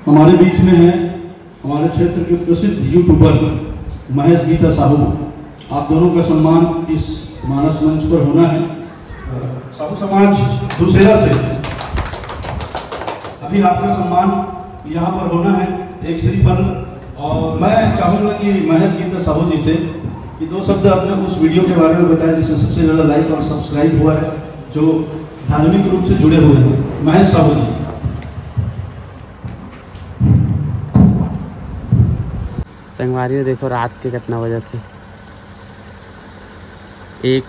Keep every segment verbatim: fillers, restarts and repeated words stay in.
हमारे बीच में है हमारे क्षेत्र के प्रसिद्ध यूट्यूबर महेश गीता साहू। आप दोनों का सम्मान इस मानस मंच पर होना है। साहू समाज दूसरा से अभी आपका सम्मान यहाँ पर होना है, एक श्रीफल। और मैं चाहूँगा कि महेश गीता साहू जी से कि दो शब्द अपने उस वीडियो के बारे में बताएं जिसमें सबसे ज़्यादा लाइक और सब्सक्राइब हुआ है, जो धार्मिक रूप से जुड़े हुए हैं। महेश साहू जी। संगवारी हो, देखो रात के कितना बजत हे, एक,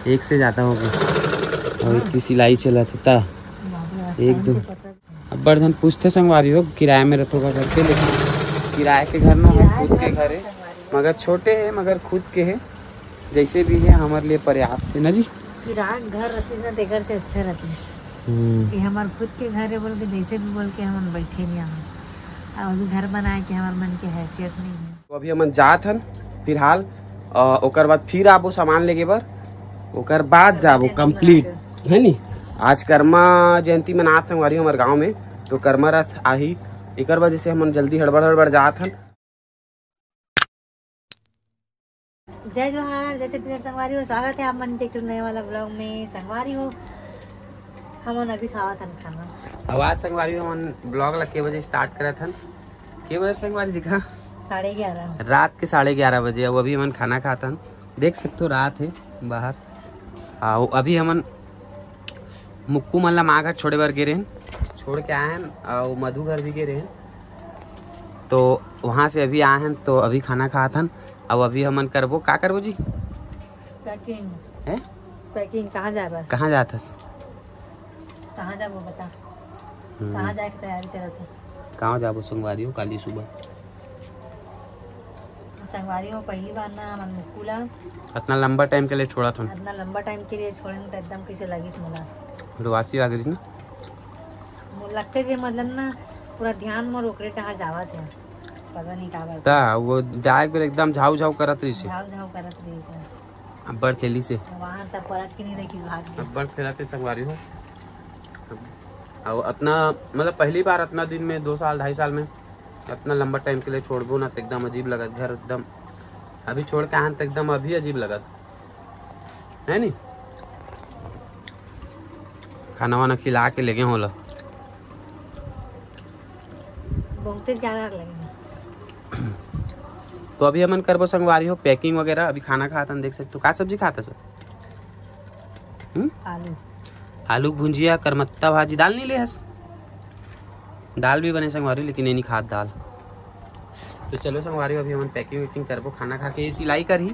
एक से ज़्यादा हो गया। और इतनी सिलाई चलत हे ता एक दो। अब्बड़ झन पूछथे संगवारी हो, किराया में रथो का करके, लेकिन किराया के घर नो है, खुद के घर है, मगर छोटे है, मगर खुद के है। जैसे भी है, हमारे लिए पर्याप्त है ना जी। किराया घर रहतीस ना, तेकर से अच्छा रहतीस। हम्म। ये हमार खुद के घर है बोल के, जैसे भी बोल के हमन बैठे नहीं, हम अब अभी घर बनाए के हमार मन के हैसियत नहीं है। तो अभी हमन जात हन फिलहाल, अ, ओकर बाद फिर आबो सामान लेके बर, ओकर बाद जाबो कंप्लीट, है नी। आज कर्मा जयंती मनात संगवारी हमर गांव में, तो कर्मा रथ आही, एकर वजह से हमन जल्दी हड़बड़ हड़बड़ जात हन। जय जोहार, जय छत्तीसगढ़ संगवारी हो, स्वागत है आप मन के एक ठो नए वाला ब्लॉग में। संगवारी हो, हमन अभी खावत हन खाना। अब आज संगवारी हो, हमन ब्लॉग ला के बजे स्टार्ट करत हन? के बजे संगवारी दिखा? साढ़े ग्यारह। रात के साढ़े ग्यारह बजे। अब अभी हमन खाना खात हन, देख सकते हो रात है बाहर। हाँ, अभी हमन मुक्कू मन ला माँ घर छोड़े बर गे रहेन, छोड़ के आए हन, और मधु घर भी गे रहेन। तो वहाँ से अभी आए हन, तो अभी खाना खात हन। अब अभी हमन करबो, का करबो जी? पैकिंग। हैं? पैकिंग, कहाँ जाए बर? कहाँ जात हस? कहाँ जाबो बता? हम्म। कहाँ जाए के तैयारी चलत है? कहाँ जाबो संगवारी हो, काली सुबह? संगवारी हो, पहली बार ना हमन मुक्कू ला अतना लंबा टाइम के लिए छोड़त हन। अतना लंबा टाइम के लिए छोड़ेन त एकदम कैसे लगिस मोला। रोवासी लाग रही ना? मोर लगते जे मतलब ना पूरा ध्यान मोर ओकरे कहाँ जावत है, पता नहीं का बात। ता वो जाए के बेर एकदम झाऊ झाऊ करत रही से। झाऊ झाऊ करत रही से। अब्बड़ खेली से। वहाँ तक परत के नहीं रखी भाग गई। अब्बड़ खेलत हे संगवारी हो। और अतना, मतलब पहली बार अतना दिन में, दो साल, ढाई साल में अतना लंबा टाइम के लिए छोड़बो ना, तो एकदम अजीब लगत घर एकदम। अभी छोड़ के आन तो एकदम अभी अजीब लगत है नी। खाना वाना खिला के लेगे होला। बहुते ज्यादा लगे। तो अभी हमन करबो संगवारी हो पैकिंग वगैरह। अभी खाना खात हन, देख सकते हो। का सब्जी खात हस? हम्म? आलू। आलू भुंजिया, करमत्ता भाजी। दाल नहीं ले हस? दाल भी बने संगवारी, लेकिन ये नहीं खात दाल। तो चलो संगवारी, अभी हमन पैकिंग वैकिंग करबो, खाना खा के ये सिलाई करही,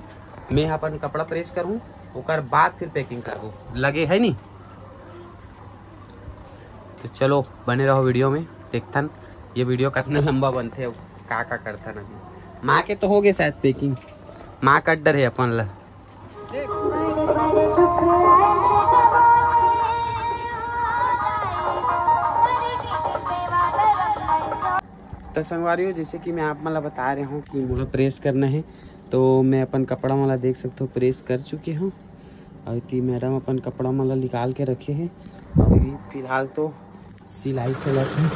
मैं अपन कपड़ा प्रेस करूँ, ओकर बाद फिर पैकिंग करबो। लगे है नी? तो चलो बने रहो वीडियो में, देखथन ये वीडियो कितना लंबा बनथे, अब का का करथन। अभी माँ के तो हो गए शायद पैकिंग, माँ कर डरे अपन ला। तो संगवारी हो, जैसे कि मैं आप मन ला बता रहे हूँ कि मोला प्रेस करना है, तो मैं अपन कपड़ा मन ला देख सकते हो, प्रेस कर चुके हूँ। और इति मैडम अपन कपड़ा मन ला निकाल के रखे हैं। अभी फिलहाल तो सिलाई चलत है।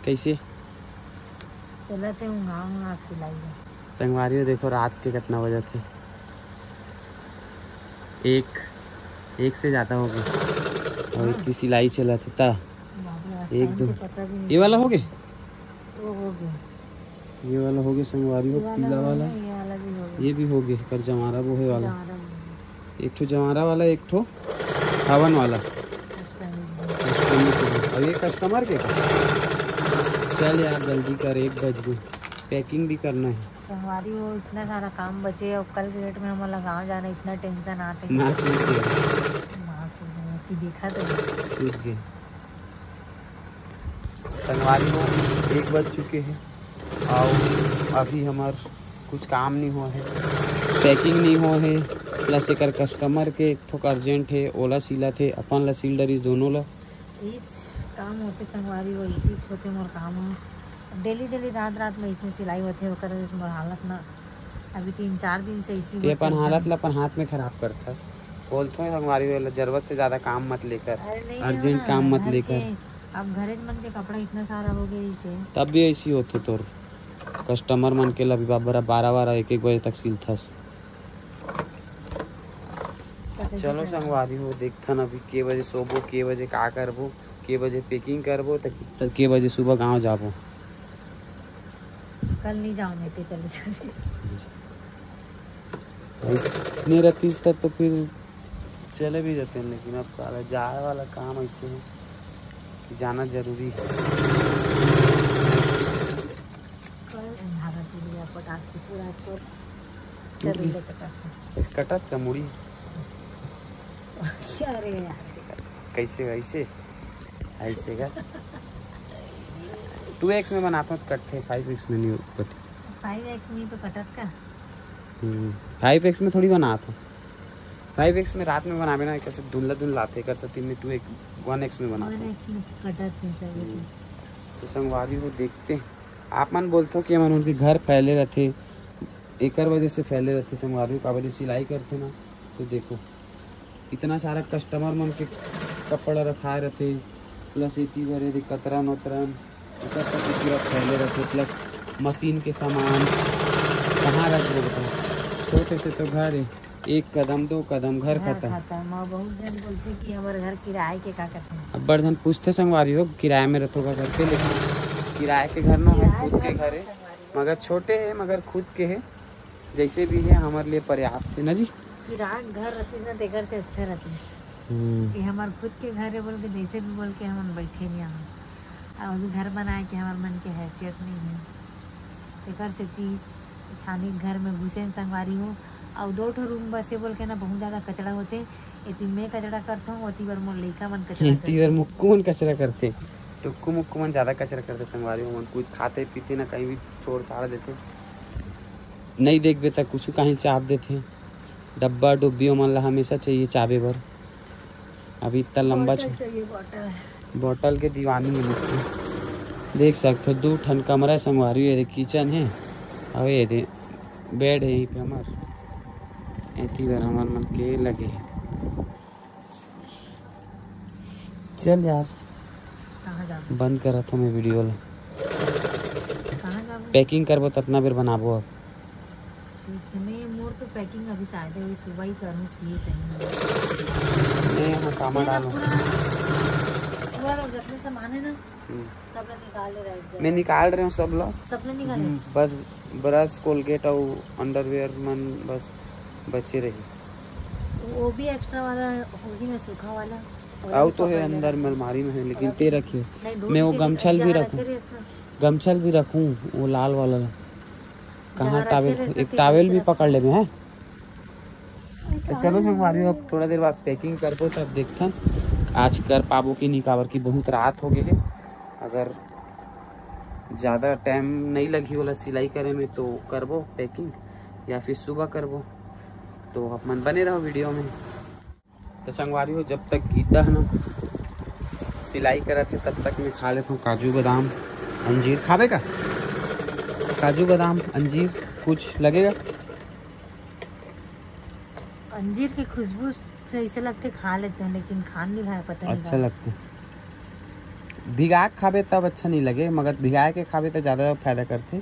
कैसे? चलत है, उंगा उंगा सिलाई है। संगवारी हो, देखो रात के कितना बजत है, एक, एक से ज़्यादा हो गया। और इतनी सिलाई चलत है ता। बाप रे, आज एक time दो। के पता भी नहीं ये वाला चला। हो गए? वो हो गया। ये वाला हो गया संगवारी हो, ये वाला पीला हो वाला। गया, ये वाला भी हो गया। ये भी हो गया, कर जमारा बोहे वाला। जमारा बोहे। एक ठो जमारा वाला, एक ठो हवन वाला। Customer के। अब ये कस्टमर के का? चल यार, जल्दी कर, एक बज गई, पैकिंग भी करना है। संगवारी हो, इतना सारा काम बचे और कल के डेट में हमला गाँव जाना, इतना टेंशन आते। ना सूत गए। ना सूत गए, कि देखा तो। सूत गए। संगवारी हो, एक बज चुके हैं और अभी हमार कुछ काम नहीं हुआ है, पैकिंग नहीं हुआ है, प्लस एकर कस्टमर के एक ठोक अर्जेंट है, ओला सिलत है, अपन ला सिल डरिस दोनों ला। इच काम होते संगवारी हो, इसी होते मोर काम हो। डेली डेली रात रात में इसमें सिलाई होते, ओकर वजह से मोर हालत ना, अभी तीन चार दिन से इसी ते होते अपन एकदम। हालत ला अपन हाथ में खराब करथस। बोलथो संगवारी हो, जरूरत से ज्यादा काम मत लेकर, अरे नहीं, अर्जेंट ना, काम मत घर लेकर। के अब घरे मन के कपड़ा इतना सारा हो गया इसे। तब भी ऐसी होते तोर कस्टमर मन के ला भी बाबरा बारह बारह एक एक बजे तक सिलथस। चलो संगवारी हो, देखथन अभी के बजे सोबो, के बजे का करबो, के बजे पैकिंग करबो, त त के बजे सुबह गांव जाबो। कल नहीं जाओ, मैं पे चले जाबे। नहीं रहतीस तब तो फिर चले भी जाते हैं, लेकिन अब साला जाए वाला काम ऐसे है कि जाना जरूरी है। कल भागलपुर एयरपोर्ट आपसे पूरा तो मुड़ी। चलो, ले कटा था। इस कटत का मुड़ी? क्या रे यार? कैसे वैसे? ऐसे का? टू एक्स में बनाता हूँ कटथे, फाइव एक्स में नहीं कटे। फाइव एक्स में तो कटत का? हम्म, फाइव एक्स में थोड़ी बनाता हूँ। फाइव एक्स में रात में बनावे ना, कैसे धुंधला धुंधला आते, कर सकती में टू एक्स, वन एक्स में बनाता वन हूँ। एक्स में कटत है सर, हम्म। लेकिन तो संगवारी हो, देखते हैं। आप मन बोलथो कि हमन उनके घर फैले रहते, एकर वजह से फैले रहते संगवारी हो, काबर ये सिलाई करते ना। तो देखो, इतना सारा कस्टमर मन के कपड़ा रखाए रहते, प्लस एती बर ये कतरन उतरन, एकर सब पूरा फैले रहते, प्लस मशीन के सामान कहाँ रख दे बताओ? छोटे से तो घर है, एक कदम, दो कदम, घर घर खतम। खतम। और बहुत जन बोलते कि हमारे घर किराए के का करते हैं। अब बड़ जन पूछते संगवारी हो, किराए में रहथो का करके, लेकिन किराए के घर नो है, किराए खुद के घर घर है, संगवारी हो। मगर छोटे है, मगर खुद के है, जैसे भी है हमारे लिए पर्याप्त है ना जी। किराए घर रहतीस ना, तेकर से अच्छा रहतीस। हम्म। कि हमार खुद के घर है बोल के, जैसे भी बोल के हमन बैठे नहीं यहाँ। और अभी घर बनाए के हमार मन के हैसियत नहीं है, तेकर से ती छानी घर में घुसे न संगवारी हो। और दो ठो रूम बसे बोल के ना बहुत ज्यादा कचरा होते, एती मैं कचरा करता हूँ, ओती बार मोर लइका मन कचरा एती करते। बार मुक्कू मन कचरा करते, टुक्कू मुक्कू मन ज्यादा कचरा करते संगवारी हो। मन कुछ खाते पीते ना, कहीं भी छोड़ छाड़ देते, नहीं देखबे त कुछ कहीं चाप देते। डब्बा डुब्बी ओमन ला हमेशा चाहिए चाबे बर। अभी इतना लंबा बॉटल छ-, चाहिए, बॉटल। बॉटल के दीवानी है मुझको। देख सकते हो, दू ठन कमरा संगवारी, ये किचन है, और ये दे बेड है यहीं पे हमार। एती बार हमार मन के लगे है। चल यार, कहाँ जाबो? बंद करत हूँ मैं वीडियो ला। कहाँ जाबो? पैकिंग करबो, ततना बेर बनाबो अब। ठीक है, मैं, मोर तो पैकिंग अभी शायद है, अभी सुबह ही करूँ, प्लीज। मैं यहाँ कामा पूरा, डालूँ। पूरा, पूरा जितने सामान है ना, हम्म। सब लोग निकाल ले रहे हैं। मैं निकाल रहे हूँ सब लोग। सब लोग निकाले? हम्म, बस ब्रश, कोलगेट और अंडरवियर मन बस बचे रही। वो भी एक्स्ट्रा वाला होगी ना, सूखा वाला? और आओ भी तो है पकड़ लेगा। अंदर में, अलमारी में है, लेकिन और ते रखिए। नहीं, धूप मैं वो के लिए गमछल भी जहाँ रखूँ। रखे रहे इसमें। गमछल भी रखूँ, वो लाल वाला। कहाँ जहाँ रखे टॉवेल? रहे इसमें एक तीन टॉवेल भी रखे। पकड़ लेबे हैं। तो चलो संगवारी, अब थोड़ा देर बाद पैकिंग करबो, तब देखथन आज कर पाबो कि नहीं, काबर कि बहुत रात हो गए है। अगर ज़्यादा टाइम नहीं लगी वाला सिलाई करे में, तो करबो पैकिंग या फिर सुबह करबो। तो अपन बने रहो वीडियो में। तो संगवारी हो, जब तक गीता है ना सिलाई करत है, तब तक मैं खा लेता हूँ काजू बादाम, अंजीर। खाबे का? काजू बादाम, अंजीर कुछ लगेगा? अंजीर की खुशबू से ऐसे लगते खा लेते हैं, लेकिन खान नहीं भाई, पता नहीं अच्छा लगते। भिगा के खाबे तब अच्छा नहीं लगे, मगर भिगा के खाबे तो ज़्यादा फायदा करते।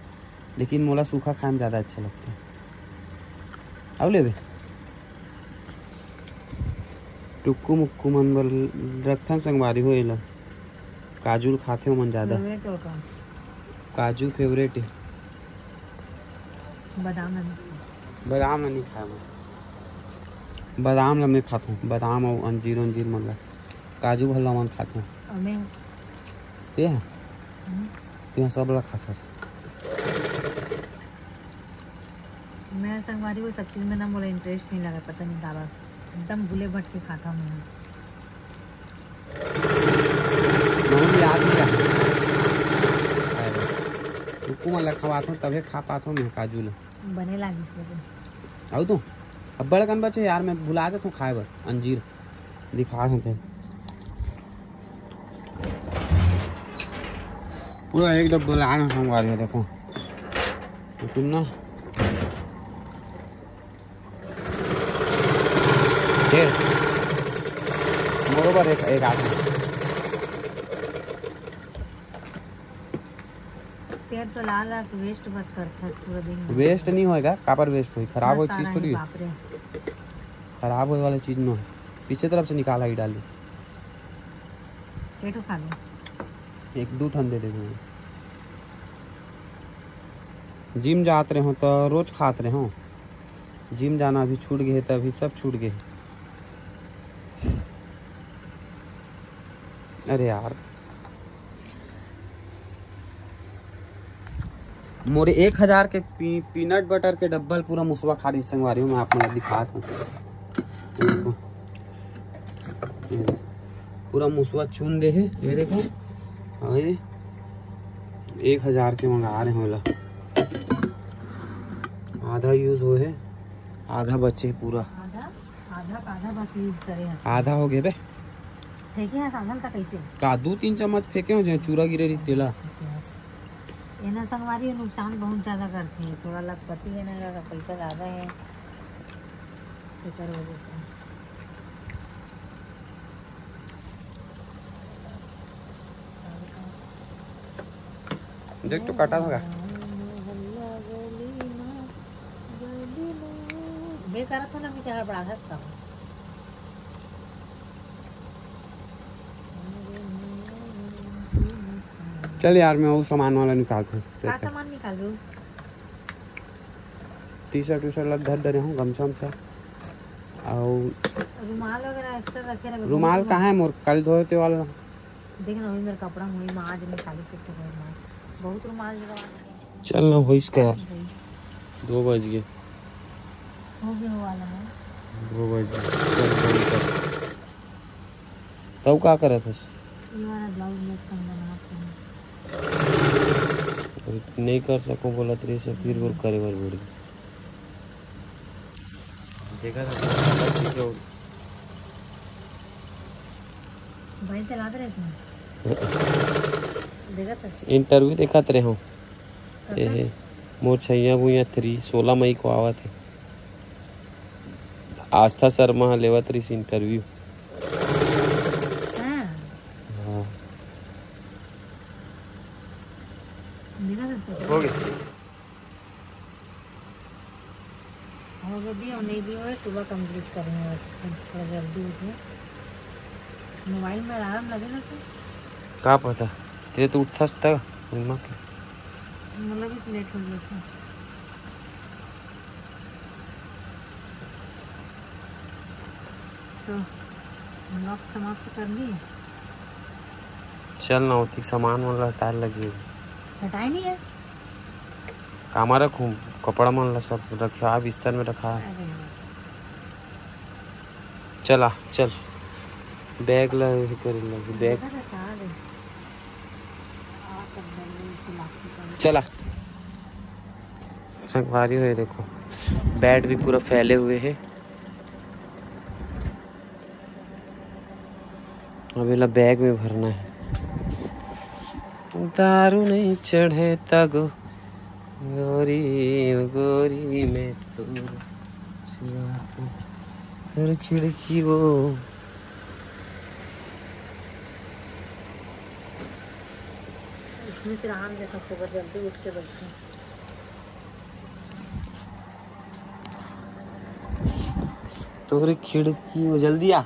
लेकिन मोला सूखा खाए में ज़्यादा अच्छा लगता है। अब लेबे टुक्कू मुक्कू मन बर रखथन संगवारी हो एला। काजू ल खाथे ओमन ज़्यादा। फेवरेट हो का? काजू फेवरेट है। बादाम नहीं। बादाम ल नहीं खाए मैं। बादाम ल मैं खाथों, बादाम और अंजीर, अंजीर मन ला। काजू भला मन खाथों। और मैं ते ह? हम्म। ते ह सब ला खाथस। मैं संगवारी वो सब चीज में ना मोला इंटरेस्ट नहीं लगा, पता नहीं काबर, एकदम भूले भटके खाता हूँ मैं। मोहन याद नहीं रहा। रुकू, मैं लखवात हूँ तबे खा पात हूँ मैं काजू ला। बने लागिस लेकिन। आओ तो, अब बड़कन बचे यार, मैं भुला देता हूँ खाए बर अंजीर। दिखा हूँ फिर। पूरा एक डब्बा लाए हैं संगवारी हो, देखो। लेकिन ना, ढेर। मोरो बर एक, एक आदमी। तेल तो लाल लाल वेस्ट बस करथस पूरा दिन में। वेस्ट नहीं होएगा, काबर वेस्ट होई? खराब होई चीज थोड़ी है। बाप रे। खराब होए वाला चीज नो है। पीछे तरफ से निकाल आई डाली। पेटो खा लो। एक दू ठन दे देबो। जिम जात रहे हो तो रोज खात रहे हो। जिम जाना अभी छूट गए, तो अभी सब छूट गए। अरे यार, मोरे एक हजार के पी-, पीनट बटर के डब्बल पूरा मुसवा खा रही संगवारी हो, मैं आप मन ला दिखात हूँ। ये देखो, ये देखो, पूरा मुसवा चुन दे है। ये देखो, और ये एक हजार के मंगा रहे हो ला, आधा यूज हो है, आधा बचे है पूरा। आधा, आधा का आधा बस यूज करे हस। आधा हो गए बे। फेंके हस आधा ला कैसे? का दू तीन चम्मच फेंके हो, जो चूरा गिरे रही तेला। फेंके हस। एना संगवारी नुकसान बहुत ज्यादा करथे। थोड़ा लखपति है ना, एकर पैसा ज्यादा है, एकर वजह से। देख तो काटा होगा। बे करत हो ना, कि हड़बड़ाथस का? चल यार, मैं वो सामान वाला निकाल दूँ। का सामान निकाल दूँ? टी शर्ट वी शर्ट ला धर डरे हूँ, गमछा वमछा। और रुमाल वगैरह एक्स्ट्रा रखे रहे। रुमाल कहाँ है मोर? कल धोए थे वाला। देख ना, वही मेरे कपड़ा वही में आज निकाली से तो वही में। बहुत रुमाल जगह चल ना, होइस का यार। दो बज गए। हो गया वाला है। दो बज गए। चल, बंद कर। तब का करत हस? ये वाला ब्लाउज में कम बनाते हैं। अरे, नहीं कर सको बोलत रही से, फिर बोल करे बर बोली। देखा था, पीछे हो। भाई चला दे रहे इसमें। देखा था। इंटरव्यू देखत रहे हो। कब? ए, मोर छैया भुइया थ्री, सोलह मई को आवत है। आस्था शर्मा ह लेवत रहिस इंटरव्यू। हाँ। हाँ। देखा था तो। हो गया। हो गया भी और नहीं भी हो, सुबह कंप्लीट करेंगे, थोड़ा जल्दी उठे। मोबाइल में अलार्म लगे ना तो। का पता, तेरे तो उठथस तब, मम्मा के। मतलब, भी लेट हो गया था। तो vlog समाप्त कर लिए। चल ना, ओती सामान मन ला हटाए लगी। हटाए नहीं है। कामा रखूँ? कपड़ा मन ला सब रखा, बिस्तर में रखा। अरे। चला, चल। बैग ला ये करे लगी, बैग। देखा था, साग है। आ, तब मैंने इसे लाके कर चला। संगवारी हो, ये देखो, बेड भी पूरा फैले हुए है। अब एला बैग में भरना है। दारू नहीं चढ़े तगो गोरी, गोरी में तोर, तोर खिड़की वो। इसमें चढ़ान देखो, सुबह जल्दी उठ के बैठे। तोर खिड़की वो, जल्दी आ।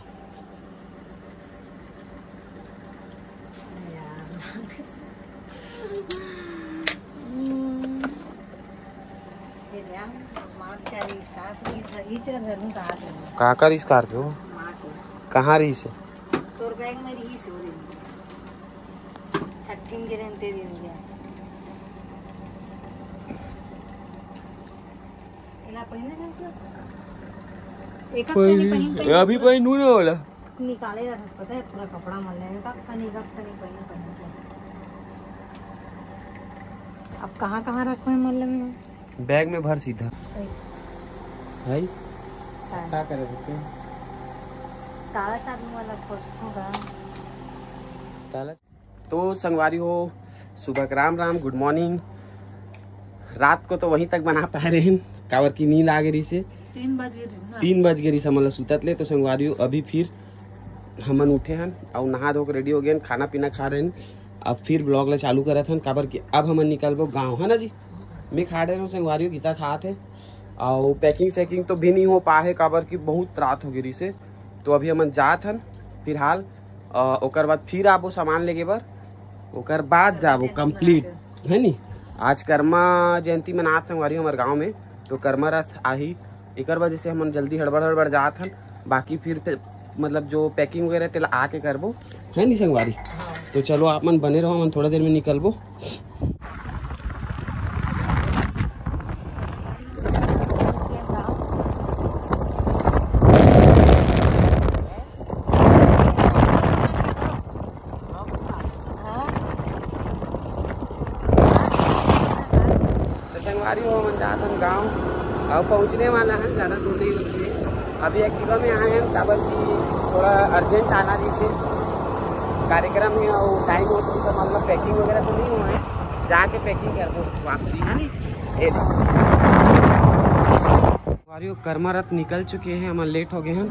काकर स्कॉर्पियो? कहाँ रहिस हे? तोर बैग में रहिस हे, वो दिन। छट्ठी में गिरे ते दिन गया। एला पहने जास ना। एक हफ्ते नहीं पहन, पहन अभी पहन नू ना होला। निकाले रहस, पता है, पूरा कपड़ा मल लेने का, पता नहीं, एक हफ्ते नहीं पहन, पहन के। अब कहाँ, कहाँ रखो है मल में? बैग में भर सीधा। भाई, हाँ। क्या करे बेटे? ताला चाबी वाला खोज होगा। ताला तो संगवारी हो, सुबह के राम राम, गुड मॉर्निंग। रात को तो वहीं तक बना पाए रहे हैं, काबर की नींद आ गई रहिस हे। तीन बज गए रहिस ना। तीन बज गए रहिस हमन ला सुतत ले। तो संगवारी हो, अभी फिर हमन उठे हन और नहा धो के रेडी हो गए हन, खाना पीना खा रहे हैं। अब फिर vlog ला चालू करत हन, काबर कि अब हमन निकलबो गाँव, है ना जी? मैं खा डरे हूँ, संगवारी हो, गीता खात हे। अउ packing sacking तो भी नहीं हो पाए हे, काबर कि बहुत रात हो गिरी से। तो अभी हमन जात हन फिलहाल, अ, ओकर बाद फिर आबो सामान लेके बर, ओकर बाद जाबो complete, है नी? आज कर्मा जयंती मनात संगवारी हो हमर गाँव में, तो कर्मा रथ आही, एकर वजह से हमन जल्दी हड़बड़ हड़बड़ जात हन। बाकी फिर, फिर मतलब जो packing वगैरह तेला आके करबो, है नी संगवारी? तो चलो, आप मन बने रहो, हमन थोड़ा देर में निकलबो। तो संगवारी हो, हमन जात हन गाँव, अउ पहुँचने वाला हन, ज़्यादा दूर नहीं पहुँचे। अभी एक्टिवा में आए हैं, काबर कि थोड़ा अर्जेंट आना जैसे कार्यक्रम है और टाइम हो, तो सब मतलब packing वगैरह तो नहीं हुआ है, जाके packing करबो वापसी, है नी? ये देखो। संगवारी हो, कर्मा रथ निकल चुके हैं, हमन लेट हो गए हैं।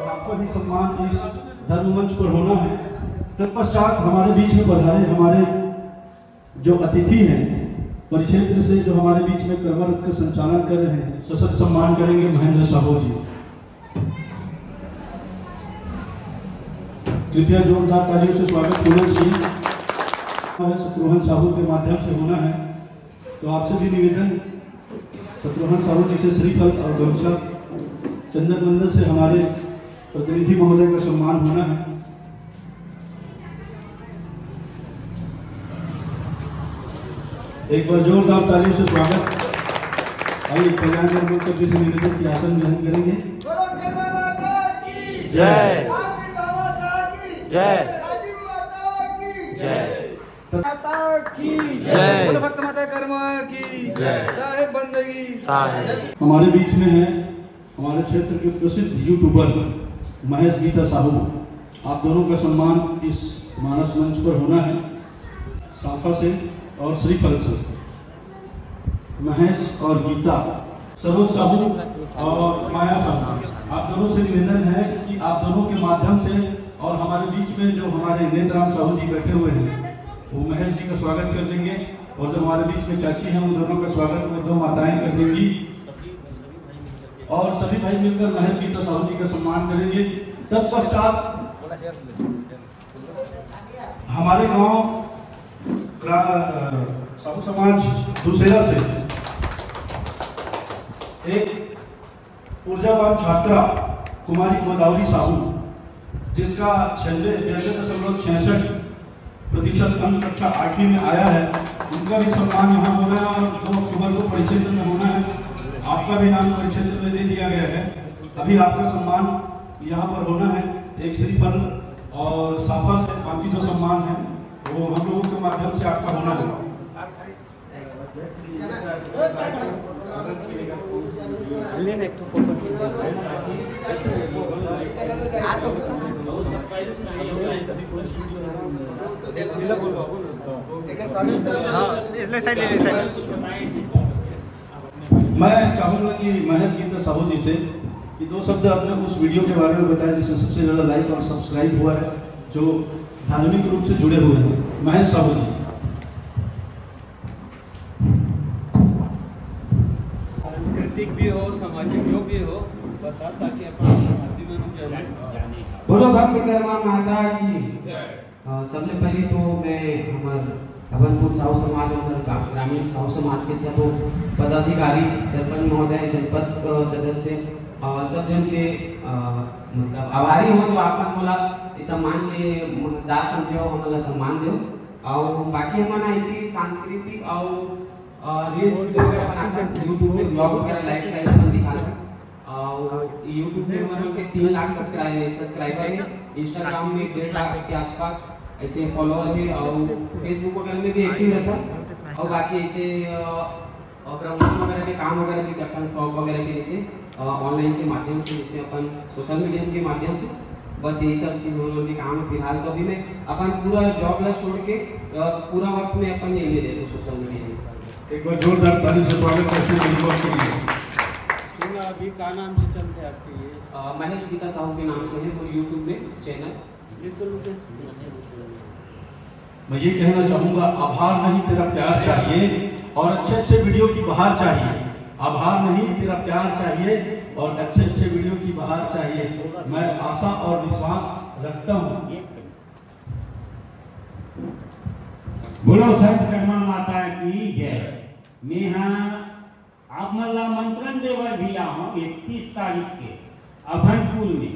आपका भी सम्मान इस धर्म मंच पर होना है। तत्पश्चात हमारे बीच में पधारे हमारे जो अतिथि हैं, परिक्षेत्र से, जो हमारे बीच में कर्मा रथ का संचालन कर रहे हैं, सशक्त सम्मान करेंगे महेंद्र साहू जी। कृपया जोरदार तालियों से स्वागत होना चाहिए। शत्रुघ्न साहू के माध्यम से होना है, तो आपसे भी निवेदन, शत्रुघ्न साहू जी से श्रीफल और गमछा, चंदन वंदन से हमारे प्रतिनिधि महोदय का सम्मान होना है। एक बार जोरदार तालियों से स्वागत। आइए, कल्याण मंच से निवेदन कि आसन ग्रहण करेंगे। जय। जय। जय। माता की जय। बोलो भक्त माता कर्मा की जय। साहेब बंदगी साहेब। हमारे बीच में है हमारे क्षेत्र के प्रसिद्ध यूट्यूबर महेश गीता साहू। आप दोनों का सम्मान इस मानस मंच पर होना है। साफा से और श्रीफल से महेश और गीता, सरोज साहू और माया साहू, आप दोनों से निवेदन है कि आप दोनों के माध्यम से और हमारे बीच में जो हमारे नेतराम साहू जी बैठे हुए हैं, वो महेश जी का स्वागत कर देंगे। और जो हमारे बीच में चाची हैं, वो दोनों का स्वागत वो दो माताएं कर देंगी। और सभी भाई मिलकर महेश गीता साहू जी का सम्मान करेंगे। तत्पश्चात हमारे गांव ग्रा-, साहू समाज दूसेरा से एक ऊर्जावान छात्रा कुमारी गोदावरी साहू, जिसका छियानवे, बयानवे दशमलव छियासठ प्रतिशत अंक कक्षा आठवीं में आया है, उनका भी सम्मान यहाँ होना है और दो अक्टूबर को परिक्षेत्र में होना है। आपका भी नाम परिक्षेत्र में दे दिया गया है। अभी आपका सम्मान यहाँ पर होना है, एक श्रीफल और साफा से बाकी जो सम्मान है वो हम लोगों के माध्यम से आपका होना होगा। मैं चाहूँगा कि महेश गीता साहू जी से कि दो शब्द अपने उस वीडियो के बारे में बताएं जिसमें सबसे ज़्यादा लाइक और सब्सक्राइब हुआ है, जो धार्मिक रूप से जुड़े हुए हैं। महेश साहू जी। सांस्कृतिक भी हो, सामाजिक जो भी हो, बता, ताकि अपन आदमी मन जाने। बोलो भक्त कर्मा माता की। अ, सबले पहले तो मैं हमर हवनपुर साहू समाज, हमर ग्रा-, ग्रामीण साहू समाज के सब पदाधिकारी, सरपंच महोदय, जनपद, अ, सदस्य, अ, सब जन के, अ, मतलब आभारी हो जो आप मन मोला इस सम्मान के दार समझे हो, हमन ला सम्मान दे हो। अउ बाकी हमन ऐसी सांस्कृतिक अउ, अ, reels video वगैरह बनाथन, YouTube में vlog वगैरह, lifestyle अपन दिखाथन। अउ YouTube में हमन के तीन लाख सब्सक्राइ-, सब्सक्राइबर हे, Instagram में डेढ़ लाख के आसपास ऐसे फॉलोअर हे, अउ Facebook वगैरह में भी एक्टिव रहथन। अउ बाकी ऐसे, अ, अ, प्रमोशन वगैरह के काम वगैरह भी करथन, शौक वगैरह के जैसे। ऑनलाइन के माध्यम से, जैसे अपन सोशल मीडिया के माध्यम से। बस यही सब चीज होने के काम है। फिलहाल तो अभी मैं अपन पूरा जॉब ला छोड़ के, अ, पूरा वक्त मैं अपन ये ले देता हूँ सोशल मीडिया में। एक बार जोरदार ताली से स्वागत करते हैं रिपोर्ट के लिए। सुना, अभी का नाम से चलते हैं आपके लिए? अ, महेश गीता साहू के नाम से है वो यूट्यूब में चैनल। बिल्कुल, बिल्कुल। मैं ये कहना चाहूँगा, आभार नहीं, तेरा प्यार चाहिए और अच्छे अच्छे वीडियो की बहार चाहिए। आभार नहीं, तेरा प्यार चाहिए और अच्छे अच्छे वीडियो की बहार चाहिए। मैं आशा और विश्वास रखता हूँ। बोलो संत कर्मा माता की जय। मैं हाँ आप मन ला आमंत्रण दे बर भी आहूं, इकतीस तारीख के अभनपुर में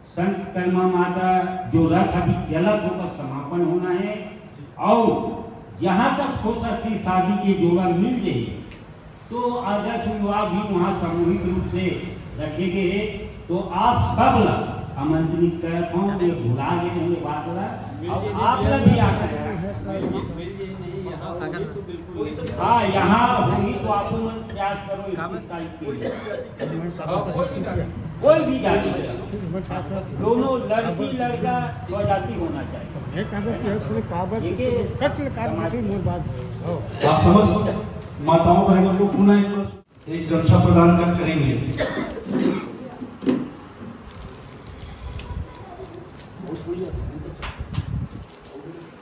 संत कर्मा माता जो रथ अभी चलत, ओकर समापन होना है। और जहां तक हो सके, शादी के जोड़ा मिल जाए तो आदर्श विवाह भी वहां सामूहिक रूप से रखे गए हैं। तो आप सब ला आमंत्रित करत हूं, ये भुला गए हैं ये बात ला। अब आप ला भी आना है। हाँ, यहाँ होगी तो आप लोग प्रयास करो, इकतीस तारीख के लिए। कोई भी जाति, दोनों लड़की लड़का स्वजाति होना चाहिए। एक आदत यह थोड़ी कहावत, एक ही कट लगा समाज दूसरी मूल बात है। आप समस्त माताओं बहनों को पुनः एक बार एक गमछा प्रदान कर करेंगे।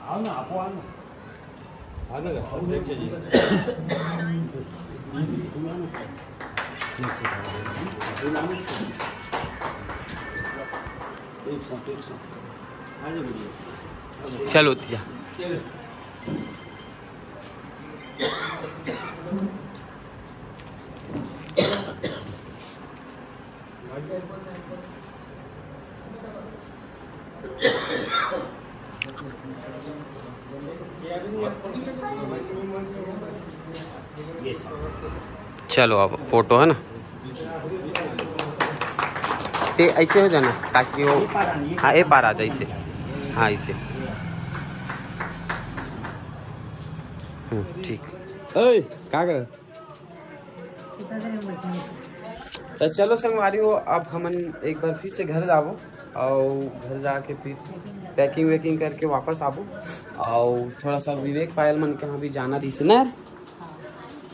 आओ ना, आपो आओ ना। चलो तिया। चलो, अब फोटो है ना, ते ऐसे हो जाना ताकि वो, हाँ, ए पार आ जा, ऐसे। हाँ, ऐसे। हम्म, ठीक। ए, का कर? तो चलो संगवारी हो, अब हमन एक बार फिर से घर जाबो और घर जाके फिर पैकिंग वैकिंग करके वापस आबो। और थोड़ा सा विवेक पायल मन के यहाँ भी जाना रही से ना यार।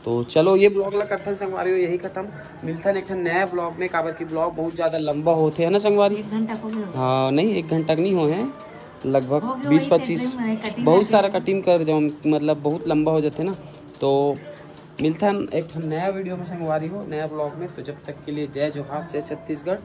तो चलो, ये ब्लॉग ला करथन संगवारी हो यही खत्म। मिलथन एक ठन नया ब्लॉग में, काबर की ब्लॉग बहुत ज्यादा लंबा होथे, है ना संगवारी? एक घंटा को भी हो। हाँ, नहीं, एक घंटा के नहीं हो है, लगभग हो गया, बीस वही पच्चीस, एक घंटा में कटिंग बहुत करके। सारा कटिंग कर दो, मतलब बहुत लंबा हो जाते ना। तो मिलथन एक ठन नया वीडियो में संगवारी हो, नया ब्लॉग में। तो जब तक के लिए जय जोहार, जय छत्तीसगढ़।